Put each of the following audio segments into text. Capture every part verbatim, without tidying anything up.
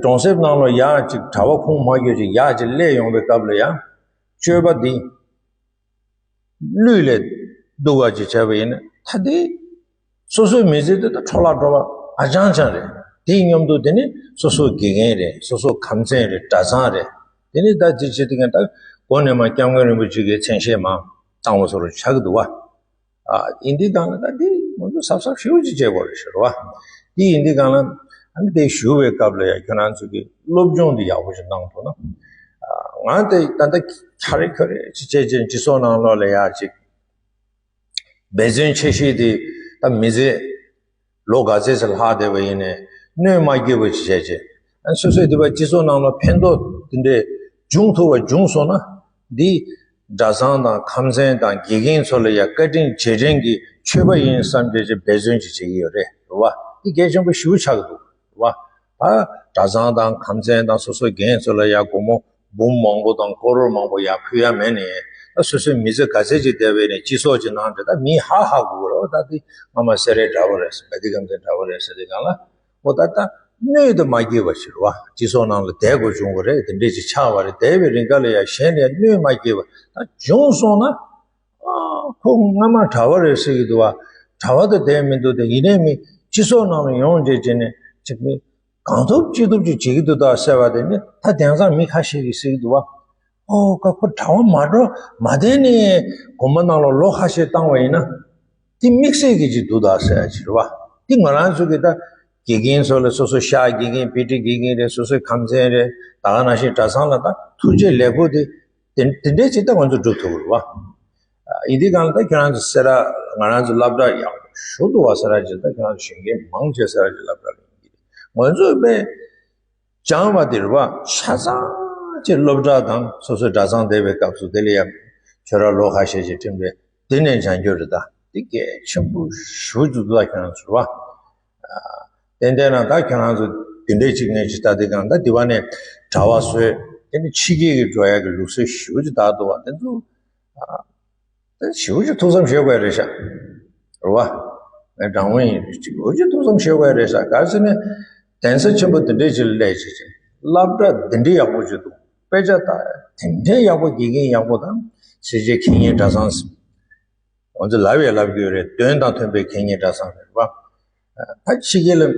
གྲོང་གསེབ་ནང་ལ་ཡག་ཅིག་གྲྭ་པ་ཁུངས་མ་འཁྱོལ་ཅིག་ཡག་ཅིག་སླེབས་ཡོང་བའི་སྐབས་ལ་ཡང་སྤྱོད་པ་འདི་ལུས་ལས་སྡུག་པ་ཅིག་བྱས་པ་ཡིན་ན་ད་དེ་སོ་སོའི་མི་ཚེ་དེ་ད་འཕྲོ་བརླག་འགྲོ་བ་ཨ་ཅང་ཅང་རེད། དེའི་མཉམ་དུ་དེ་ནི་སོ་སོའི་དགེ་རྒན་རེད། སོ་སོའི་ཁམས་ཚན་རེད། གྲྭ་ཚང་རེད། དེ་ནི་ད་དེ་བྱེད་དུས་ཀྱང་ད་མགོ་ནས་མར་སྐྱབས་མགོན་རིན་པོ་ཆེ་གི་མཚན་ཤས་མར་བཏང་བ་སོགས་ཆགས་ཀྱི་འདུག་བ། ཨ་ཡིན་དུས་གང་ལ་ད་འདི་ང་ཚོ་གཟབ་གཟབ་ཞེ་པོ་ཅིག་བྱེད་དགོས་རེད་ཟེར་བ། འདི་ཡིན་དུས་གང་ལ་ཨ་ནི་དེ་ཞུ་བའི་སྐབས་ལ་ཡང་ཁྱོད་རང་ཚོ་གི་སློབ་སྦྱོང་འདི་ཡག་པོ་ཞིག་གནང་ཐུབ་ན། ཨ་ང་དེ་ད་ལྟ་ཁ་རེ་ཁ་རེ་ཅིག་བྱས་བྱས་སྤྱི་ཚོགས་ནང་ལོགས་ལ་ཡག་ཅིག་འབད་བརྩོན་ཆེ་ཤོས་དེ་ད་མི་ཚེ་ལོ་ག་ཚད་ཅིག་ལྷག་བསྡད་པ་ཡིན་ནའི་གནོད་མ་སྐྱེལ་བ་ཅིག་བྱས་བྱས། ཨ་སོ་སོའི་འདི་པ་སྤྱི་ཚོགས་ནང་ལ་ཕན་ཐོགས་དེ་འདྲས་འབྱུང་ཐུབ་པ་བྱུང་སོང་ན་འདི་གྲྭ་ཚང་དང་ཁམས་ཚན་དང་དགེ་རྒན་ཚོ་ལ་ཡང་བཀའ་དྲིན་རྗེས་དྲན་གྱི་མཆོད་པ་ཡིན་བསམ་བྱས་བྱས་འབད་བརྩོན་ཅིག་བྱེད་ཀྱི་ཡོད་རེད། རེད་བ། འདི་གལ་ཆེན་པོ་ཞེ་པོ་ཆགས་ཀྱི་འདུག་རེད་བ། ད་གྲྭ་ཚང་དང་ཁམས་ཚན་དང་སོ་སོའི་རྒན་ཚོ་ལ་ཡང་སྒོར་མོ་འབུམ་མང་པོ་དང་ཀོ་རོར་མང་པོ་ཡར་ཕུལ་ཡ་མེད་ནས་ད་སོ་སོའི་མི་ཚེ་ག་ཚད་ཅིག་བསྡད་པའི་ནས་སྤྱི་ཚོགས་ཀྱི་ནང་དེ་ད་མིས་ཧ་ཧ་གོ་གི་རེད། ད་དེ་སྔ་མ་སེ་ར་འདྲ་པོ་རེད་ཟེར། བ་ཏི་ཀན་དེ་འདྲ་པོ་རེད་ཟེར་དེ་གང་ལ་འོ་ད་ད་གནོད་དུ་མ་སྐྱེལ་བ་ཞིག་རེད་བ། སྤྱི་ཚོགས་ནང་ལ་བསྡད་དགོས་བྱུང་བ་རེད། དེ་འདྲས་ཅིག་ཆགས་པ་རེད། བསྡད་པའི་རིང་ག་ལ་ཡ་གཞན་ལ་གནོད་མ་སྐྱེལ་བ་ད་བྱུང་སོང་ན་ཨ་ཁོ་སྔ་མ་གྲྭ་པ་རེད་ཟེར་གྱི་འདུག་བ། གྲྭ་པ་དེ་བསྡད་མི་འདུག་དེ་ཡིན་ནའི་མི་སྤྱི་ཚོགས་ནང་ལ་ཡོང་བྱས་བྱས་ནས་ཅིག་མི། གང་ཐུབ་ཅི་ཐུབ་ཅིག་བྱེད་ཀྱི་འདུག་ད་ཟེར་བ་དེ་ནི་ད་དེང་སང་མི་ཁ་ཤས་ཀྱིས་ཟེར་གྱི་འདུག་བ། ཨོ་ཀ་ཁོ་གྲྭ་པ་མ་འགྲོ་མ་བསྡད་ནས་དགོན་པ་ནང་ལ་ལོ་ཁ་ཤས་བཏང་བ་ཡིན་ན་དེ་དམིགས་བསལ་གྱི་ཅིག་འདུག་ད་ཟེར་ཡ་ཅིག་རེད་བ། དེ་ང་རང་ཚོ་གི་ད་དགེ་རྒན་ཚོ་ལ་སོ་སོ་ཤག་དགེ་རྒན་བེ་ཏྲི་དགེ་རྒན་རེད། སོ་སོའི་ཁམས་ཚན་རེད། ད་ག་ནང་བཞིན་གྲྭ་ཚང་ལ་ད་ཐུགས་རྗེ་ལེགས་པོ་དེ་དེ་དེ་འདྲས་ཅིག་ད་ང་ཚོ་སྒྲུབ་ཐུབ་ཀྱི་རེད་བ། ཡིན་དུས་གང་ལ་ད་ཁྱོད་རང་ཚོ་སེ་ར་ང་རང་ཚོ་སློབ་གྲྭ་ཡག་ཤོས་འདུག་བ། སེ་ར་ཅིག་ད་ཁྱོད་རང་ཚོ་གཞོན་སྐྱེས་མང་ཆེ་སེ་ར་ཅིག་སློབ་གྲྭ་ལ་ཡིན་གྱི་རེད། ང་ཚོས་དཔེ་སྦྱང་བ་དེ་རེད་བ། ཆ་ཚང་ཅིག་སློབ་གྲྭ་དང་སོ་སོའི་གྲྭ་ཚང་བསྡད་པའི་སྐབས་སུ་དེ་ལ་ཡང་ཁྱོད་རང་ལོ་ཁ་ཤས་ཅིག་ཁྲིམས་རེད། དེ་ནས་སྦྱང་རྒྱུ་རེད། ད་དེ་གལ་ཆེན་པོ་ཞེ་པོ་ཅིག་འདུག་ད་ཁྱོད་རང་ཚོ་རེད་བ། ཏན་ཏན་ན་ད་ཁྱོད་རང་ཚོ་དེ་འདྲའི་ཅིག་ངས་ཅིག་ལྟ་དུས་གང་ད་དེ་བ་ནས་གྲྭ་པ་བཟོས་དེ་ནི་ཕྱི་རྒྱལ་གྱི་འགྲོ་ཡག་གི་ལུགས་སྲོལ་ཞེ་པོ་ཅིག་དར་འདུག་བ། དེ་ཚོ་ཨ་དེ་ཞེ་པོ་ཅིག་ཐུགས་བསམ་བཞེས་དགོས་རེད་ཤག་རེད་བ། ངས་དྲང་མོ་ཡིན། ཞེ་པོ་ཅིག་ཐུགས་བསམ་བཞེས་དགོས་རེད་ཤག་ག་རེ་ཟེར་ན་གདན་ས་ཆེན་པོ་དེ་འདྲའི་ཅིག་ལ་སླེབས་བྱས་ཅིག་སློབ་གྲྭ་དེ་འདྲའི་ཡག་པོ་ཅིག་འདུག་དཔེ་ཆ་ད་དེ་འདྲའི་ཡག་པོ་དགེ་རྒན་ཡག་པོ་དང་སེར་བྱེས་ཁེ་ཉེན་གྲྭ་ཚང་ཟེར། ང་ཚོ་ལབ་ཡང་ལབ་རྒྱུ་རེད། དོན་དང་མཐུན་པའི་ཁེ་ཉེན་གྲྭ་ཚང་རེད་བ། ད་ཕྱི་རྒྱལ་ལ་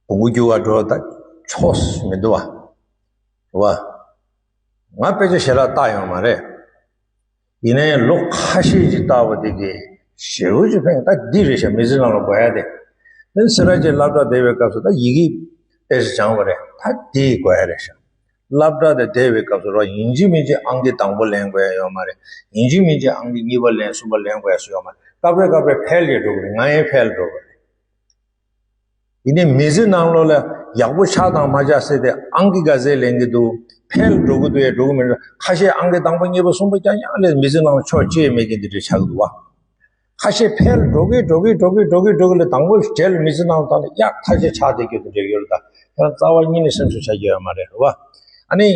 བོང་གུ་རྒྱུག་ག་འགྲོ་ད་ཆོག་མི་འདུག་བ། རེད་བ། ང་དཔེ་ཆ་ཞེ་དྲག་བལྟ་ཡོད་མ་རེད། ཡིན་ནའི་ལོ་ཁ་ཤས་ཅིག་བལྟ་བ་དེ་གིས་ཞེ་པོ་ཅིག་ཕན། ད་འདི་རེད་ཤག་མི་ཚེ་ནང་ལ་དགོས་ཡ་དེ། ཨ་ནི་སེ་ར་བྱེས་སློབ་གྲྭ་བསྡད་པའི་སྐབས་སུ་ད་ཡི་གེ་དཔེ་ཆ་སྦྱངས་པ་རེད། ད་དེ་དགོས་ཡ་རེད་ཤག་སློབ་གྲྭ་དེ་བསྡད་པའི་སྐབས་སུ་རོ་ཡིན་གཅིག་མིན་གཅིག་ཨང་ཀི་དང་པོ་ལེན་དགོས་ཡ་ཡོད་མ་རེད། ཡིན་གཅིག་མིན་གཅིག་ཨང་ཀི་གཉིས་པ་ལེན་གསུམ་པ་ལེན་དགོས་ཡ་སུ་ཡོད་མ་རེད། སྐབས་རེ་སྐབས་རེ་ཕེལ་ཡང་འགྲོ་གི་རེད། ང་ཡང་ཕེལ་འགྲོ་གི་རེད། ཡིན་ནའི་མི་ཚེ་ནང་ལོགས་ལ་ཡག་པོ་ཆགས་དང་མ་ཆགས་ཟེར་ཏེ་ཨང་ཀི་ག་ཚད་ལེན་གྱི་འདུག་ཕེལ་འགྲོ་གི་འདུག་ཡ་འགྲོ་གི་མི་འདུག་ཁ་ཤས་ཨང་ཀི་དང་པོ་གཉིས་པ་གསུམ་པ་རྐྱང་རྐྱང་ལས་མི་ཚེ་ནང་ལ་ཕྱོགས་གཅིག་མེད་མཁན་འདི་འདྲ་ཆགས་ཀྱི་འདུག་བ། ཁ་ཤས་ཕེལ་འགྲོ་གི་འགྲོ་གི་འགྲོ་གི་འགྲོ་གི་འགྲོ་གི་ལས་དང་པོ་རྗེས་ལ་མི་ཚེ་ནང་ལ་ད་ལ་ཡག་ཐག་ཆོད་ཆགས་བསྡད་རྒྱུ་དེ་འདྲ་ཡོད་རེད། ད་ཁྱེད་རང་རྩ་བ་ཉིད་ནས་སེམས་སུ་བྱ་རྒྱུ་ཡོད་མ་རེད། རེད་བ། ཨ་ནི་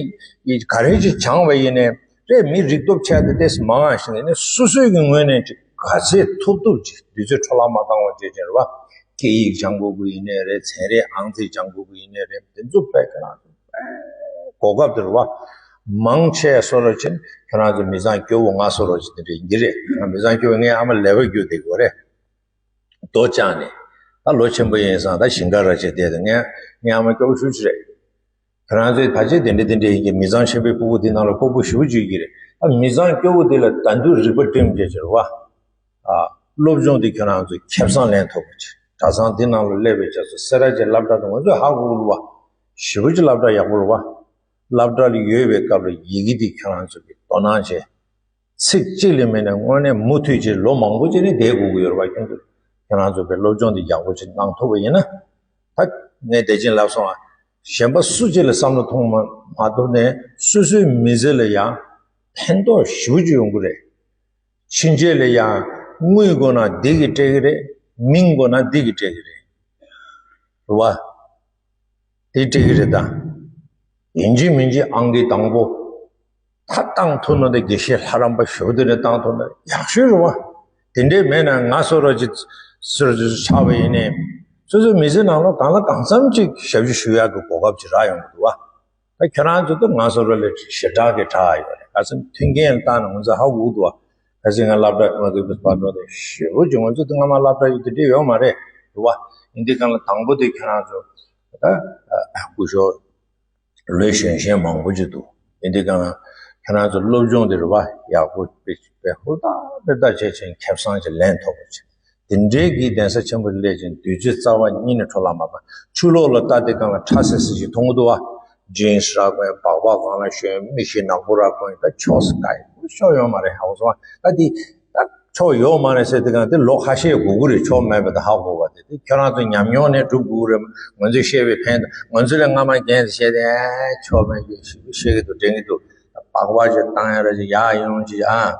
ག་རེ་ཅིག་སྦྱངས་པ་ཡིན་ནའི་རེད། མི་རིག་སྟོབས་ཆེ་དེ་ཏོག་ཙམ་མང་བ་ཞིག་ཡིན་ནའི་སོ་སོའི་གི་ངོས་ནས་ཅིག་ག་ཚད་ཐུབ་ཐུབ་ཅིག་དུས་ཚོད་འཕྲོ་བརླག་མ་བཏང་བ་བྱས་བྱས་རེད་བ། སྐད་ཡིག་སྦྱང་དགོས་ཀྱི་ཡིན་ནའི་རེད། ཚན་རིག་ཨང་རྩིས་སྦྱང་དགོས་ཀྱི་ཡིན་ནའི་རེད། དེ་ཚོ་དཔེ་ཁྱེད་རང་ཚོ་དཔེ་གོ་སྐབས་དེ་རེད་བ། མང་ཆེ་བ་སོ་རོ་ཅིག་ཁྱེད་རང་ཚོ་མི་ཚང་སྐྱོ་བོ་ང་སོ་རོ་ཅིག་དེ་འདྲ་ཡིན་གྱི་རེད། ང་མི་ཚང་སྐྱོ་བོ་ངའི་ཨ་མ་ལས་པ་རྒྱུགས་བསྡད་ཀྱི་ཡོད་རེད། རྡོ་བཅག་ནས་ད་ལོ་ཆེན་པོ་ཡིན་ཙང་ད་ཞིང་ཁ་ར་ཅིག་བསྡད་དེ་ངའི་ངའི་ཨ་མ་སྐྱོ་བོ་ཞེ་པོ་ཅིག་རེད། ཁྱེད་རང་ཚོའི་ཕལ་ཆེར་དེ་འདྲ་དེ་འདྲ་ཡིན་གྱི་མི་ཚང་ཆེན་པོའི་ཕྲུ་གུ་དེ་ནང་ལ་ལྐོག་པོ་ཞེ་པོ་ཅིག་ཡོད་ཀྱི་རེད། ད་མི་ཚང་སྐྱོ་བོ་དེ་ལ་ད་དུང་རིག་པ་བསྒྲིམས་བྱས་བྱས་རེད་བ། ཨ། སློབ་སྦྱོང་དེ་ཁྱེད་རང་ཚོས་ཁེ་བཟང་ལེན་ཐུབ་པ་ཅིག་གྲྭ་ཚང་དེ་ནང་ལ་སླེབས་པའི་རྗེས་སུ་སེ་ར་བྱེས་སློབ་གྲྭ་དེ་ང་ཚོས་ཧ་གོ་གི་རེད་བ། ཞེ་པོ་ཅིག་སློབ་གྲྭ་ཡག་པོ་རེད་བ། སློབ་གྲྭ་ལ་ཡོད་པའི་སྐབས་ལ་ཡི་གེ་དེ་ཁྱེད་རང་ཚོ་གིས་དོ་སྣང་བྱས། ཚིག་གཅིག་ལས་མེད་ནས་དངོས་གནས་མུ་མཐུད་ཅིག་ལོ་མང་པོ་ཅིག་ནས་བསྡད་དགོས་ཀྱི་ཡོད་རེད་བ། ཁྱེད་ཚོས་ཁྱེད་རང་ཚོ་དཔེ་སློབ་སྦྱོང་དེ་ཡག་པོ་ཅིག་གནང་ཐུབ་པ་ཡིན་ན། ད་ངས་བདེ་ཆེན་ལབ་སོང་ཨ། གཞན་པ་སུ་གཅིག་ལ་བསམ་བློ་ཐོངས་མ་མ་ཐུབ་ནས་སོ་སོའི་མི་ཚེ་ལ་ཡང་ཕན་ཐོགས་ཞེ་པོ་ཅིག་ཡོང་གི་རེད། ཕྱིན་ཆད་ལ་ཡང་དངུལ་དགོས་ན་འདི་གིས་སྤྲད་ཀྱི་རེད། མིང་དགོས་ན་འདི་གིས་སྤྲད་ཀྱི་རེད། རེད་བ། དེ་སྤྲད་ཀྱི་རེད་ད། ཡིན་གཅིག་མིན་གཅིག་ཨང་ཀི་དང་པོ་ད་བཏང་ཐུབ་ན་དེ་དགེ་བཤེས་ལྷ་རམས་པ་ཞུ་དེ་ནས་བཏང་ཐུབ་ན་ཡག་ཤོས་རེད་བ། དེ་འདྲས་མེད་ན་ང་སོ་རོ་ཅིག་ཟུར་ཟུར་ཆགས་པ་ཡིན་ནའི་ སོ་སོའི་མི་ཚེ་ནང་ལ་གང་ལ་གང་འཚམ་ཅིག་ཞབས་ཕྱི་ཞུ་ཡག་གི་གོ་སྐབས་ཅིག་རག་ཡོང་གི་འདུག་བ། ད་ཁྱོད་རང་ཚོ་ད་ང་ཚོ་ར་ལས་ཞེ་དྲག་གི་དྲག་ཡོད་རེད། ག་ཚོད་མཐུན་རྐྱེན་ལ་བལྟས་ན་ང་ཚོ་ཧ་གོ་གི་འདུག་བ། ག་ཚོད་ང་སློབ་གྲྭ་ང་ཚོའི་བར་འགྲོ་དེ་ཞེ་པོ་ཅིག་ང་ཚོ་ད་སྔ་མ་སློབ་གྲྭ་ཡོད་དེ་འདྲ་ཡོད་མ་རེད་འདུག་བ། ཡིན་དུས་གང་ལ་དང་པོ་དེ་ཁྱོད་རང་ཚོ་ད་སྐུ་ཞབས་ལོས་གཞོན་གཞོན་མང་པོ་ཅིག་འདུག་ཡིན་དུས་གང་ཁྱེད་རང་ཚོ་སློབ་སྦྱོང་འདི་རུ་བ་ཡག་པོ་དཔེ་དཔེ་ཧུར་ཐག་ཧུར་ཐག་བྱས་ཕྱིན་ཁེ་བཟང་ཅིག་ལེན་ཐུབ་པ་ཅིག་དེ་འདྲའི་གི་གདན་ས་ཆེན་པོ་སླེབས་ཅིང་དུས་ཚོད་རྩ་བ་ཉིད་ནས་འཕྲོ་བརླག་མ་བཏང་། ཆུ་ལོག་ལ་ལྟ་དེ་གང་ལ་ཁྲ་སིལ་སིལ་ཞིག་མཐོང་གི་འདུག་བ། ཇིན་སི་རག་པའི་སྦག་སྦག་གང་ལ་ཞོན་མིག་ཤེལ་ནག་པོ་རག་པའི་ད་ཆོག་སི་ཀའི་ཤོ་ཡོད་མ་རེད། ཧ་གོ་སོང་བ། ད་དེ་ད་ཆོག་ཡོད་མ་རེད་ཟེར་དེ་གང་དེ་ལོ་ཁ་ཤས་དགོས་ཀྱི་རེད། ཆོག་མེད་པ་དེ་ཧ་གོ་བ་དེ་དེ་ཁྱོད་རང་ཚོ་ཉམས་མྱོང་ནས་སྒྲུབ་དགོས་ཀྱི་རེད། ང་ཚོས་བཤད་པའི་ཕན་ང་ཚོ་ལས་སྔ་མ་རྒན་ཚོས་བཤད་དེ་ཨེ་ཆོག་མེད་ཀྱི་ཞིག་བཤད་ཀྱི་འདུག་དྲན་གྱི་འདུག་སྦག་སྦག་ཅིག་བཏང་ཡ་ར་ཅིག་ཡག་ཡོང་ཅིག་ཨ།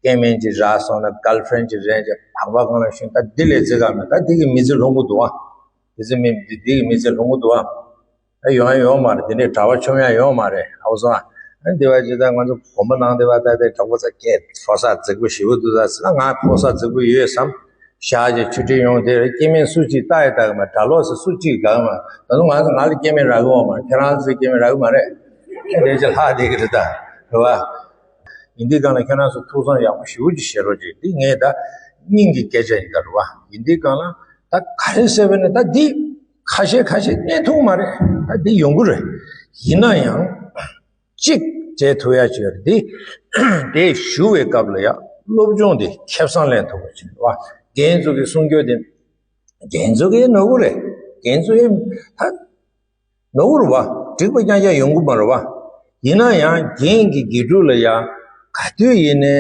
སྐྱེ་དམན་ཅིག་རག་སོང་ན་གརལ་ཕི་རེན་ཌི་ཅིག་རེད་ཅིག་སྦག་སྦག་གང་ལ་ཞོན་ད་དེ་ལས་ཚེ་ག་མེད། ད་དེ་གི་མི་ཚེ་ལྷུང་གི་འདུག་ཨ། དེ་ཚེ་མི་དེ་དེ་གི་མི་ཚེ་ལྷུང་གི་འདུག་ཨ། ད་ཡོང་ཡ་ཡོད་མ་རེད། དེ་འདྲའི་གྲྭ་པ་ཆོམ་ཡ་ཡོད་མ་རེད། ཧ་གོ་སོང་ཨ། ཨ་འདི་བ་ཅི་ད་ང་ཚོ་དགོན་པ་ནང་དེ་བ་ད་དེ་གྲོགས་པོ་ཚ་སྐད་ཧྲོ་ས་རྫིག་པོ་ཞེ་པོ་འདུག་ད་ཟེར་ན་ང་ཧྲོ་ས་རྫིག་པོ་ཡོད་བསམ། ཞག་ཅིག་ཆུ་ཁྲིད་ཡོང་དེ་རེད། སྐྱེ་དམན་སུ་གཅིག་ལྟ་ཡ་ལྟ་གི་མ་གྲྭ་ལོག་ཟེར་སུ་གཅིག་དགའ་གི་མ། ད་དུང་ང་ཚོ་ང་ལ་སྐྱེ་དམན་རག་གི་ཡོད་མ་རེད། ཁྱེད་རང་ཚོ་སྐྱེ་དམན་རག་གི་མ་རེད། ཨ་དེ་ཅི་ལྷག་བསྡད་གི་རེད་ད། རེད་བ། ཡིན་དུས་གང་ལ་ཁྱེད་རང་ཚོ་ཐུགས་བསམ་ཡག་པོ་ཞེ་པོ་ཅིག་བཞེས་རོགས་གྱིས། འདི་ངས་ད་སྙིང་གི་སྐད་ཆ་ཡིན་ད་རེད་བ། ཡིན་དུས་གང་ལ་ད་ག་རེ་ཟེར་བས་ན་ད་འདི་ཁ་ཤས་ཁ་ཤས་གནས་ཐུབ་མ་རེད། ད་འདི་ཡོང་གི་རེད། ཡིན་ན་ཡང་གཅིག་བྱེད་ཐུབ་ཡ་ཅིག་ཡོད་རེད། འདི་དེ་ཞུ་བའི་སྐབས་ལ་ཡ་སློབ་སྦྱོང་དེ་ཁེ་བཟང་ལེན་ཐུབ་པ་ཅིག་རེད་བ། རྒན་ཚོ་གི་གསུང་རྒྱུ་དེ་རྒན་ཚོ་གི་ནོར་བུ་རེད། རྒན་ཚོ་ཡི་ད། ནོར་བུ་རེད་བ། འགྲིག་པ་རྐྱང་རྐྱང་ཡོང་གི་མ་རེད་བ། ཡིན་ན་ཡང་རྒན་གྱི་དགེ་ཕྲུག་ལ་ཡང་ག་དུས་ཡིན་ནའི་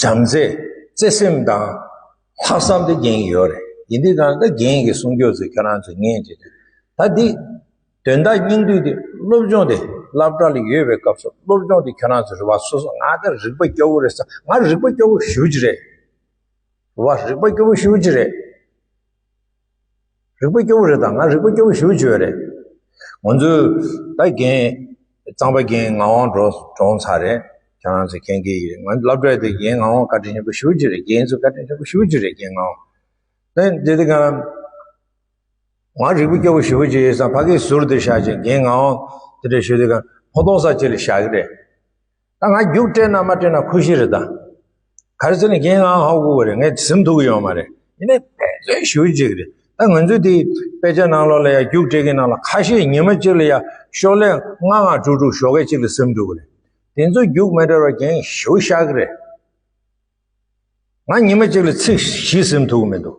བྱམས་བརྩེ་བརྩེ་སེམས་དང་ལྷག་བསམ་དེ་རྒན་གྱི་ཡོད་རེད། ཡིན་དུས་གང་ལྟར་རྒན་གྱི་གསུང་སྐྱོབ་ཚོས་ཁྱོད་རང་ཚོས་ཉན་བྱེད་དེ། ད་འདི་དོན་དག་སྙིང་བསྡུས་དེ་སློབ་སྦྱོང་དེ་སློབ་གྲྭ་ལ་ཡོད་པའི་སྐབས་སུ་སློབ་སྦྱོང་དེ་ཁྱོད་རང་ཚོས་རེད་བ། སོ་སོ་ང་ད་རིག་པ་སྐྱོ་བོ་རེད་ཟེར། ང་རིག་པ་སྐྱོ་བོ་ཞེ་པོ་ཅིག་རེད་བ། རིག་པ་སྐྱོ་བོ་ཞེ་པོ་ཅིག་རེད། རིག་པ་སྐྱོ་བོ་རེད་ད། ང་རིག་པ་སྐྱོ་བོ་ཞེ་པོ་ཅིག་ཡོད་རེད། ང་ཚོས་ད་རྒན་གཙང་པ་རྒན་ངག་དབང་འགྲོ་གྲོངས་ཚར་རེད། ཁྱེད་རང་ཚོ་མཁྱེན་གྱི་ཡིན། ང་སློབ་གྲྭ་དེ་རྒན་ངག་དབང་བཀའ་དྲིན་ཆེན་པོ་ཞེ་པོ་ཅིག་རེད། རྒན་ཚོ་བཀའ་དྲིན་ཆེན་པོ་ཞེ་པོ་ཅིག་རེད། རྒན་ངག་དབང་། ད་དེ་དེ་ག་ང་རིག་པ་སྐྱོ་བོ་ཞེ་པོ་ཅིག་ཡོད་ཙང་ཕ་གིའི་ཟུར་དུ་བཞག་ཅིང་རྒན་ངག་དབང་དེ་འདྲ་ཞུ་དུས་ག་ཕོ་ཐོག་ས་ཅིག་ལ་བཞག་གི་རེད། ད་ང་རྒྱུགས་སྤྲད་ན་མ་སྤྲད་ན་ཁུ་ཤི་རེད་ད། ག་རེ་ཟེར་ན་རྒན་ངག་དབང་ཧ་གོ་གི་རེད། ངས་ཟིན་ཐུབ་ཀྱི་ཡོད་མ་རེད། ཡིན་ནའི་འབད་བརྩོན་ཞེ་པོ་ཅིག་རེད། ད་ང་ཚོས་དེ་དཔེ་ཆ་ནང་ལོགས་ལ་ཡ་རྒྱུགས་སྤྲད་ཀྱི་ནང་ལ་ཁ་ཤས་ཉི་མ་གཅིག་ལ་ཡ་ཤོག་ལྷེ་ལྔ་ལྔ་དྲུག་དྲུག་ཞོགས་ཀས་གཅིག་ལ་ཟིན་འགྲོ་གི་རེད། དེ་ཚོ་རྒྱུགས་མ་སྤྲད་པར་རྒན་ཞེ་པོ་ཤག་གི་རེད། ང་ཉི་མ་གཅིག་ལ་ཚིག་བཞི་ཟིན་ཐུབ་ཀྱི་མི་འདུག་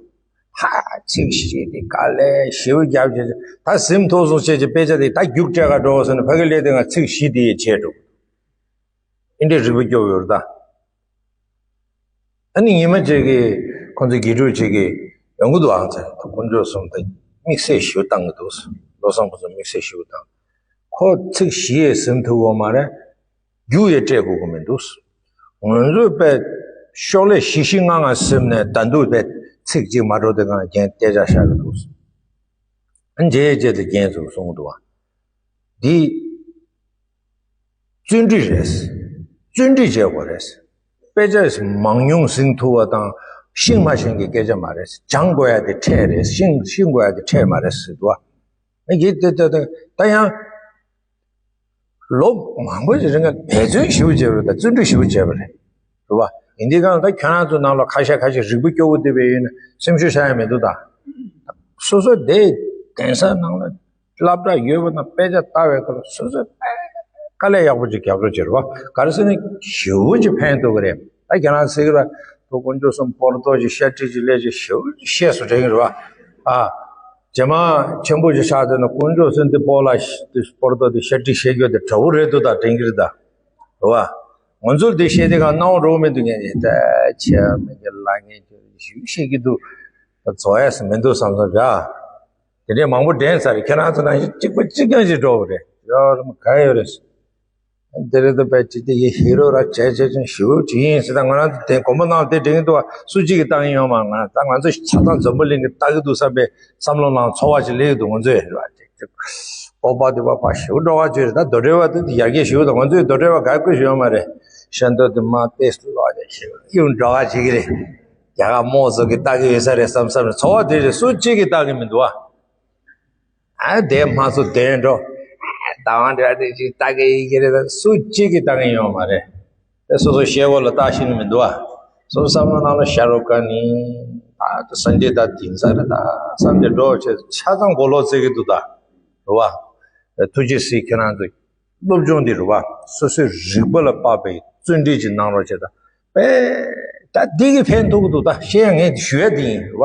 ཧ། ཚིག་བཞི་དེ་དཀའ་ལས་ཞེ་པོ་རྒྱབ་བྱས། ད་ཟིན་ཐུབ་སོང་བྱས་ཀྱི་དཔེ་ཆ་དེ་ད་རྒྱུགས་སྤྲད་ག་འགྲོ་ཟེར་ན་ཕ་གི་སླེབས་དེ་ང་ཚིག་བཞི་དེ་ཡས་བྱས་འགྲོ། ཨེ་འདྲའི་རིག་པ་སྐྱོ་བོ་ཡོད་རེད་ད། ཨ་ནི་ཉི་མ་གཅིག་གི་ཁོང་ཚོ་དགེ་ཕྲུག་ཅིག་གིས་ཡོང་གི་འདུག་ཨང་ཚེ་དཀོན་མཆོག་གསུམ་དང་དམིགས་བསལ་ཞུ་བཏང་གི་འདུག་བློ་བཟང་ཕུན་ཚོགས་དམིགས་བསལ་ཞུ་བཏང་། ཁོ་ཚིག་བཞི་ཡས་ཟིན་ཐུབ་ཡོད་མ་རེད། རྒྱུགས་ཡས་སྤྲད་དགོས་ཀྱི་མི་འདུག་ང་ཚོས་དཔེ་ཤོག་ལྷེ་བཞི་བཞི་ལྔ་ལྔ་ཟིན་ནས་ད་དུང་དཔེ་ཚིག་གཅིག་མ་འགྲོ་དེ་གང་རྒན་སྐད་ཆ་བཤད་གི་འདུག་ཨ་འཇལ་རྗེས་དེ་རྒན་ཚོས་གསུང་གི་འདུག་བ། འདི་བརྩོན་འགྲུས་རེད། བརྩོན་འགྲུས་བྱེད་དགོས་རེད། དཔེ་ཆ་མང་ཉུང་ཟིན་ཐུབ་པ་དང་ཤེས་མ་ཤེས་ཀྱི་སྐད་ཆ་མ་རེད། སྦྱང་དགོས་ཡ་དེ་འཕྲལ་རེད། ཤེས་ཤེས་དགོས་ཡ་དེ་འཕྲལ་མ་རེད་ཟེར་འདུག་བ། ཨ་ཡིན་དེ་དེ་དེ་ད་ཡང་ལོ་མང་པོ་ཞིག་རིང་ལ་འབད་བརྩོན་ཞེ་པོ་བྱས་པ་རེད། བརྩོན་འགྲུས་ཞེ་པོ་བྱས་པ་རེད། རེད་བ། ཡིན་དུས་གང་ལྟར་ཁྱོད་རང་ཚོ་ནང་ལ་ཁ་ཤས་ཁ་ཤས་རིག་པ་སྐྱོ་བོ་བསྡད་པའི་ཡོད་ན་སེམས་ཤུགས་ཆག་ཡ་མི་འདུག་ད། སོ་སོ་དེ་གདན་ས་ནང་ལ་སློབ་གྲྭ་ཡོད་པ་དང་དཔེ་ཆ་ལྟ་བའི་སྐོར་ལ་སོ་སོས་དཔེ་དཀའ་ལས་ཡག་པོ་ཅིག་རྒྱབ་རོགས་བྱེད་རོགས། ག་རེ་ཟེར་ན་ཞེ་པོ་ཅིག་ཕན་ཐོགས་ཀྱི་རེད། ད་ཁྱེད་རང་ཚོས་ཀྱི་ར་ཐུགས་དཀོན་མཆོག་གསུམ་སྤོར་ཏོ་ཅིག་ཤ་ཁྲིད་ཅིག་ལས་ཅིག་ཞེ་པོ་ཅིག་ཤེས་སུ་དྲན་གྱི་རེད་བ། ཨ། རྗེས་མ་ཆེན་པོ་ཅིག་ཆགས་ཚར་ན་དཀོན་མཆོག་གསུམ་དེ་སྤོ་ལ་དེ་སྤོར་ཏོ་དེ་ཤ་ཁྲིད་བཤད་རྒྱུ་དེ་དྲག་པོ་རེད་འདུག་ད་དྲན་གྱི་རེད་ད། རེད་བ། ང་ཚོར་དེ་བཤད་དེ་གང་སྣང་བ་འགྲོ་མི་འདུག་ངས་ད་ཆེ་བ་མི་འདུག་ལ་ངས་ཞེ་པོ་བཤད་ཀྱི་འདུག་ད་རྫོགས་ཡ་ས་མི་འདུག་བསམ་བསམ་བྱ། དེ་འདྲའི་མང་པོ་དྲན་ཚར་རེད། ཁྱེད་རང་ཚོ་ནང་བཞིན་གཅིག་པ་གཅིག་རྐྱང་ཞིག་འགྲོ་བ་རེད། ཡོད་རེད་མ་ག་ཡོད་རེད། དེ་རེད་ད་པའི་ཅི་སྟེ་ཡེ་ཧི་རོ་ར་བྱས་བྱས་ཅན་ཞུ་ཅི་ཡིན་ཟེར་ད་ང་རང་ཚོ་དེ་དགོན་པ་ནང་དེ་དྲན་གྱི་འདུག་བ། སུ་གཅིག་གིས་བཏང་ཡིན་ཡོད་མ་ང་ད་ང་ཚོ་ཆ་ཚང་འཛམ་བུ་གླིང་གི་ལྟ་གི་འདུག་བསམ་པའི་བསམ་བློ་ནང་ཚོར་བ་ཅིག་སླེབས་ཀྱི་འདུག་ང་ཚོས་རེད་བ། སྤོབས་པ་དེ་བ་ཕ་ཞེ་པོ་འགྲོ་བ་ཅིག་རེད། ད་རྡོ་གྲལ་བ་དེ་ཡར་རྒྱས་ཞུ་ད་ང་ཚོས་རྡོ་གྲལ་བ་ག་དགོས་ཞུ་ཡོད་མ་རེད། ཤ་འདོད་དེ་མ་ཏེས་ལོག་ཅིག་ཞེ་པོ་ཡོང་འགྲོ་བ་ཅིག་རེད། རྒྱ་གར་དམངས་ཚོ་གིས་ལྟ་གི་ཡོད་ས་རེད་བསམ་བསམ་རེད། ཚོར་བ་དེ་རེད། སུ་གཅིག་གིས་ལྟ་གི་མི་འདུག་བ། ཨ་དེ་མ་སུ་དེ་འགྲོ། ད་བང་འདྲ་དེ་ཅིག་ལྟ་གི་ཡི་གེ་རེད། ད་སུ་གཅིག་གིས་ལྟ་གི་ཡོད་མ་རེད། དེ་སོ་སོ་ཤེལ་སྒོ་ལ་ལྟ་ཤེས་ནི་མི་འདུག་བ། སོ་སོ་བསམ་བློ་ནང་ལ་ཤ་རུ་ཀ་ནི། ད་དེ་སངས་རྒྱས་ད་དེང་སང་རེད་ད་བསམ་སྟེ་འགྲོ་བྱས་ཆ་ཚང་མགོ་ལོག་བརྩི་གི་འདུག་ད། རེད་བ། ཐུགས་རྗེ་གཟིགས། ཁྱེད་རང་ཚོ་སློབ་སྦྱོང་འདི་རེད་བ། སོ་སོའི་རིག་པ་ལ་དཔག་པའི་བརྩོན་འགྲུས་ཅིག་གནང་རོགས་བྱེད་ད། པས་ད་འདི་གིས་ཕན་ཐོགས་ཀྱི་འདུག་ད་ཤེས་ཡ་ངས་ཞུ་ཡ་འདི་ཡིན་རེད་བ།